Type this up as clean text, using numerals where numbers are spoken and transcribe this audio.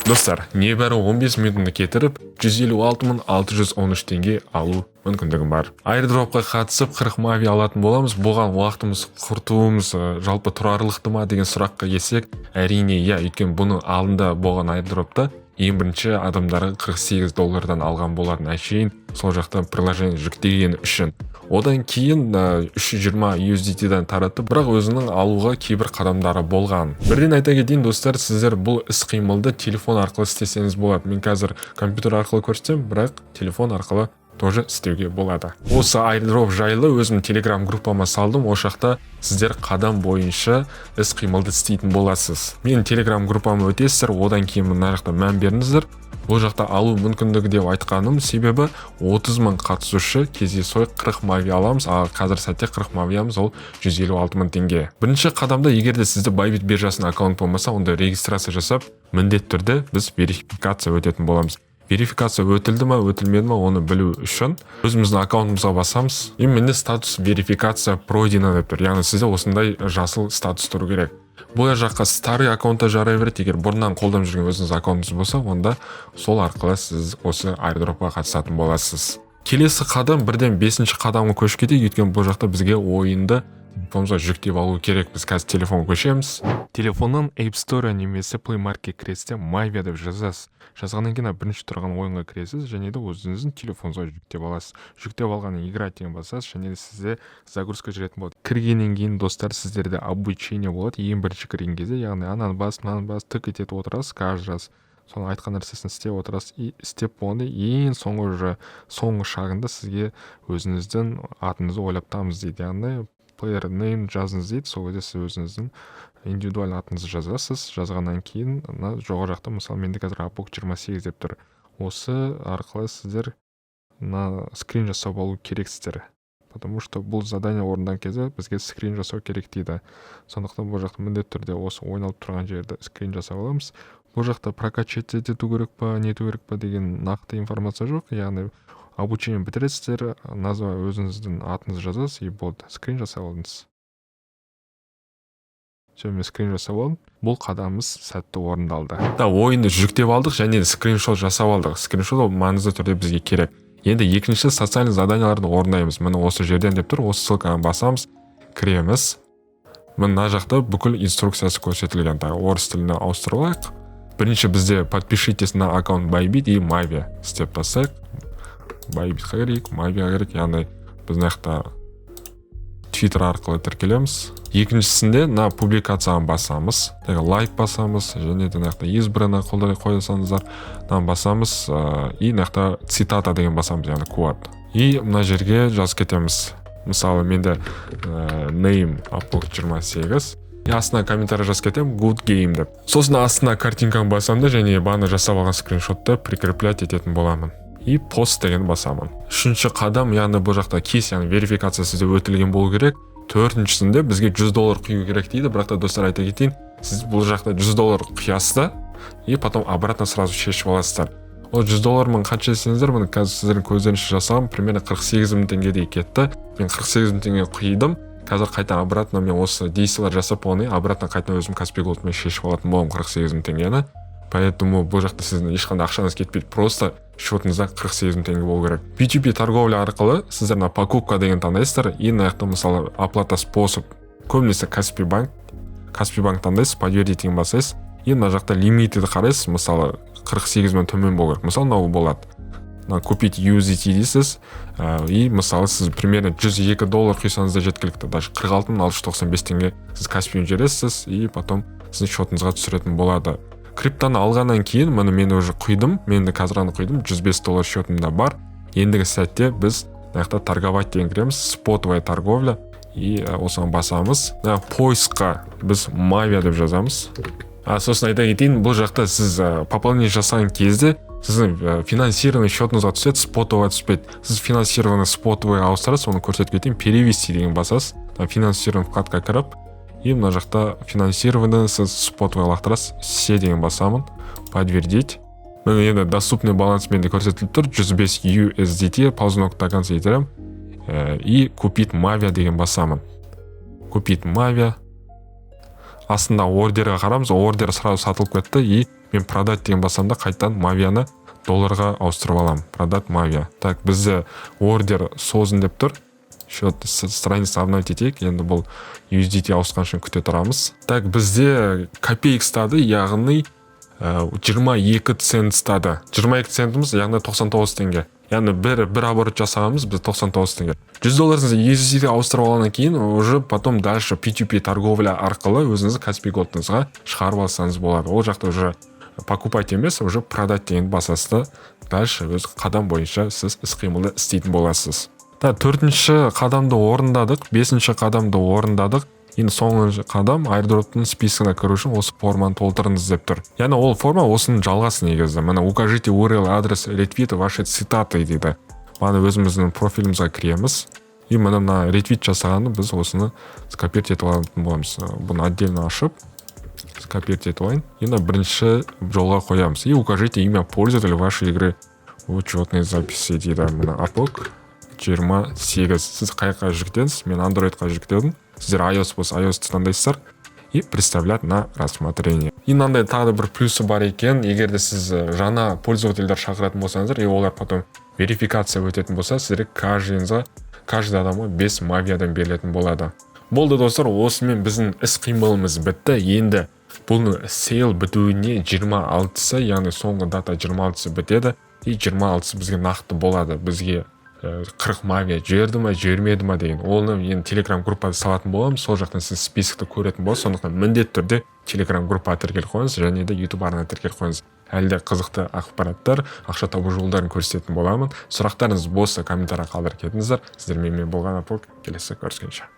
Достар, небәрі 15 минутымды кетіріп, 156 613 теңге алу мүмкіндігім бар. Airdropқа қатысып, 40 мави алатын боламыз. Бұған уақытымыз құртуымыз жалпы тұрарлықты ма деген сұраққа келсек, әрине, иә, өйткені бұның алдында болған airdropта ең бірінші адамдарға 48 доллардан алған болатын, әшейін сол жақтан приложение жүктеген үшін. Одан кейін 320 USDT-дан таратты, бірақ өзінің алуға кейбір қадамдары болған. Бірден айта кетейін, достар, сіздер бұл іс қимылды телефон арқылы істесеңіз болады. Мен қазір компьютер арқылы көрсетемін, бірақ телефон арқылы тоже істеуге болады. Осы airdrop жайлы өзім телеграм группама салдым. Ол жақта сіздер қадам бойынша іс қимылды істейтін боласыз. Менің телеграм группама өтесіздер, одан кейін мына жақта мән беріңіздер. Бұл жақта алу мүмкіндігі деп айтқаным себебі 30 мың қатысушы, кездейсой 40 мави аламыз, ал қазір сәтте 40 мавиямыз ол 156 мың теңге. Бірінші қадамда, егер де сізде Bybit биржасының аккаунт болмаса, онда регистрация жасап, міндетті түрде біз верификация өтетін боламыз. Верификация өтілді ма, өтілмеді ма, оны білу үшін өзіміздің аккаунтымызға басамыз, и міне, статус «верификация пройдена» деп тұр, яғни сізде осындай жасыл статус тұру керек. Бұл жаққа старый аккаунтта жарай береді. Егер бұрыннан қолданып жүрген өзіңіз аккаунтыңыз болса, онда сол арқылы сіз осы airdropқа қатысатын боласыз. Келесі қадам, бірден бесінші қадамға көшіп кетейік, өйткені бұл жақта бізге ойынды телефонымызға жүктеп алу керек. Біз қазір телефонға көшеміз. Телефоннан App Store немесе Play Market кіресіз де, Mavia деп жазасыз. Жазғаннан кейін бірінші тұрған ойынға кіресіз және де өзіңіздің телефоныңызға жүктеп аласыз. Жүктеп алғаннан кейін «играть» деген басасыз және де сізде загрузка жүретін болады. Кіргеннен кейін, достар, сіздерде обучение болады ең бірінші кірген кезде, яғни ананы бас, мынаны бас, тік етіп отырасыз, каждый раз соның айтқан нәрсесін істеп отырасыз. И істеп болғанда, ең соңғы, уже соңғы шағында сізге «өзіңіздің атыңызды ойлап табыңыз» дейді, яғни «player name» жазыңыз дейді. Сол кезде сіз өзіңіздің индивидуальный атыңызды жазасыз. Жазғаннан кейін мына жоғары жақта, мысалы, менде қазір апок 28 деп тұр, осы арқылы сіздер мына скрин жасап алу керексіздер, потому что бұл задание орындаған кезде бізге скрин жасау керек дейді. Сондықтан бұл жақта міндетті түрде осы ойналып тұрған жерді скрин жасап аламыз. Бұл жақта прокачать ету керек па, не ету керек па деген нақты информация жоқ, яғни обучение бітіресіздер, назва, өзіңіздің атыңызды жазасыз, и болды, скрин жасап алдыңыз. Все, мен скрин жасап алдым, бұл қадамымыз сәтті орындалды да. Ойынды жүктеп алдық және скриншот жасап алдық. Скриншот ол маңызды түрде бізге керек. Енді екінші социальный заданияларды орындаймыз. Міне, осы жерден деп тұр, осы ссылканы басамыз, кіреміз. Міне, мына жақта бүкіл инструкциясы көрсетілген. Так, орыс тіліне ауыстырып алайық. Бірінші бізде «подпишитесь на аккаунт Bybit и Mavia» істеп тастайық. Bybitқа кірейік, Mavia керек, яғни біз мына жақта Твиттер арқылы тіркелеміз. Екіншісінде мына публикацияны басамыз, лайк басамыз және де мына жақта избранно қолдай қоя салыңыздар, мынаны басамыз и мына жақта «цитата» деген басамыз, яғни код, и мына жерге жазып кетеміз. Мысалы, менде name апок 28, и астына комментарий жазып кетемін «good game» деп. Сосын астына картинканы басамын да және бағана жасап алған скриншотты прикреплять ететін боламын и «пост» деген басамын. Үшінші қадам, яғни бұл жақта кейс, яғни верификация сізде өтілген болу керек. Төртіншісінде бізге 100 доллар құю керек дейді. Бірақ та, достар, айта кетейін, сіз бұл жақта 100 доллар құясыз да и потом обратно сразу шешіп аласыздар. Ол 100 доллармен қанша десеңіздер, міне, қазір сіздердің көздеріңізше жасағам, примерно 48 мың теңгедей кетті. Мен 48 мың теңге құйдым. Қазір қайта обратно мен осы действиялар жасап болғаннан кейін обратно қайта өзім Каспи Голдмен шешіп алатын боламын 48 мың теңгені. Поэтому бұл жақта сіздің ешқандай ақшаңыз кетпейді, просто счетыңызда 48 мың теңге болу керек. P2P торговля арқылы сіздер мына «покупка» деген таңдайсыздар и мына жақта, мысалы, оплата способ, көбінесе Каспи Банк, Каспи Банк таңдайсыз, «подтвердить» деген басасыз и мына жақта лимитті қарайсыз. Мысалы, 48 мың төмен болу керек, мысалы, мынау болады. Мына «купить USDT» дейсіз и, мысалы, сіз примерно 102 доллар құйсаңыз да жеткілікті, даже 46 695 теңге сіз Каспимен жібересіз и потом сіздің счетыңызға түсіретін болады. Криптоны алғаннан кейін, міне, мен уже құйдым, мен де қазір ғана құйдым, 105 доллар счетымда бар. Ендігі сәтте біз мына жақта «торговать» деген кіреміз, спотовая торговля, и осыған басамыз. Мына поискқа біз «Мавия» деп жазамыз. А сосын айта кетейін, бұл жақта сіз пополнение жасаған кезде сіздің финансированный счетыңызға түседі, спотовый түспейді. Сіз финансированный спотовый ауыстырасыз, оны көрсетіп кетейін. «Перевести» деген басасыз, финансированный вкладка кіріп, и мына жақта финансированный сіз спотовый лақтырасыз. «Все» деген басамын, «подтвердить». Міне, енді доступный баланс менде көрсетіліп тұр, 105 USDT. Ползунок до конца итеремін и «купить Мавия» деген басамын. «Купить Мавия». Астында ордерға қарамыз, ордер сразу сатылып кетті и Мен «Продать» деген басамын да, қайтадан мавияны долларға ауыстырып аламын. Продать мавия. Так, бізде ордер создан деп тұр. Счет страница обновить етейік. Енді бұл USDT ауысқан үшін күте тұрамыз. Так, бізде копеек ұстады, яғни 22 цент ұстады. 22 центіміз, яғни 99 теңге. Яғни бір оборот жасағанымыз біз 99 теңге. 100 долларыңызды USDT ауыстырып алғаннан кейін, уже потом дальше P2P торговля арқылы өзіңіздің Каспи Голдыңызға шығарып алсаңыз болады. Ол жақта уже «Покупать» емес, уже «Продать» деген басасыз да, дальше өз қадам бойынша сіз іс қимылды істейтін боласыз. Да, төртінші қадамды орындадық, бесінші қадамды орындадық. Енді соңғы қадам: airdrop тың списогына кіру үшін осы форманы толтырыңыз деп тұр. Яғни ол форма осының жалғасы негізі. Міне, «Укажите URL адрес ретвита вашей цитаты» дейді. Мына өзіміздің профилімізге кіреміз и міне, мына ретвит жасағанды біз осыны скопировать етіп алатын боламыз. Бұны отдельно ашып, скопировать етіп алайын. Енді бірінші жолға қоямыз. И «Укажите имя пользователя вашей игры в учетной записи» дейді. Міне, апок 28. Сіз қай жаққа жүктедіңіз? Мен Андроидқа жүктедім. Сіздер iOS болса, iOS таңдайсыздар. И «Представлять на рассмотрение». И мынандай тағы да бір плюсы бар екен: егер де сіз жаңа пользовательдер шақыратын болсаңыздар и олар потом верификация өтетін болса, сіздерге каждыйыңызға, каждый адамға 5 мавиядан берілетін болады. Болды, достар, осымен біздің іс қимылымыз бітті. Енді бұның сейл бітуіне 26-сы, яғни соңғы дата 26-сы бітеді. И 26-сы бізге нақты болады, бізге 40 мавия жіберді ма, жібермеді ма деген. Оны енді Телеграм группада салатын боламын, сол жақтан сіз списокті көретін боласыз. Сондықтан міндетті түрде Телеграм группаға тіркеліп қойыңыз және де Ютуб арнаға тіркеліп қойыңыз. Әлі де қызықты ақпараттар, ақша табу жолдарын көрсететін боламын. Сұрақтарыңыз болса, комментарий қалдырып кетіңіздер. Сіздермен мен болған Апок. Келесі көріскенше!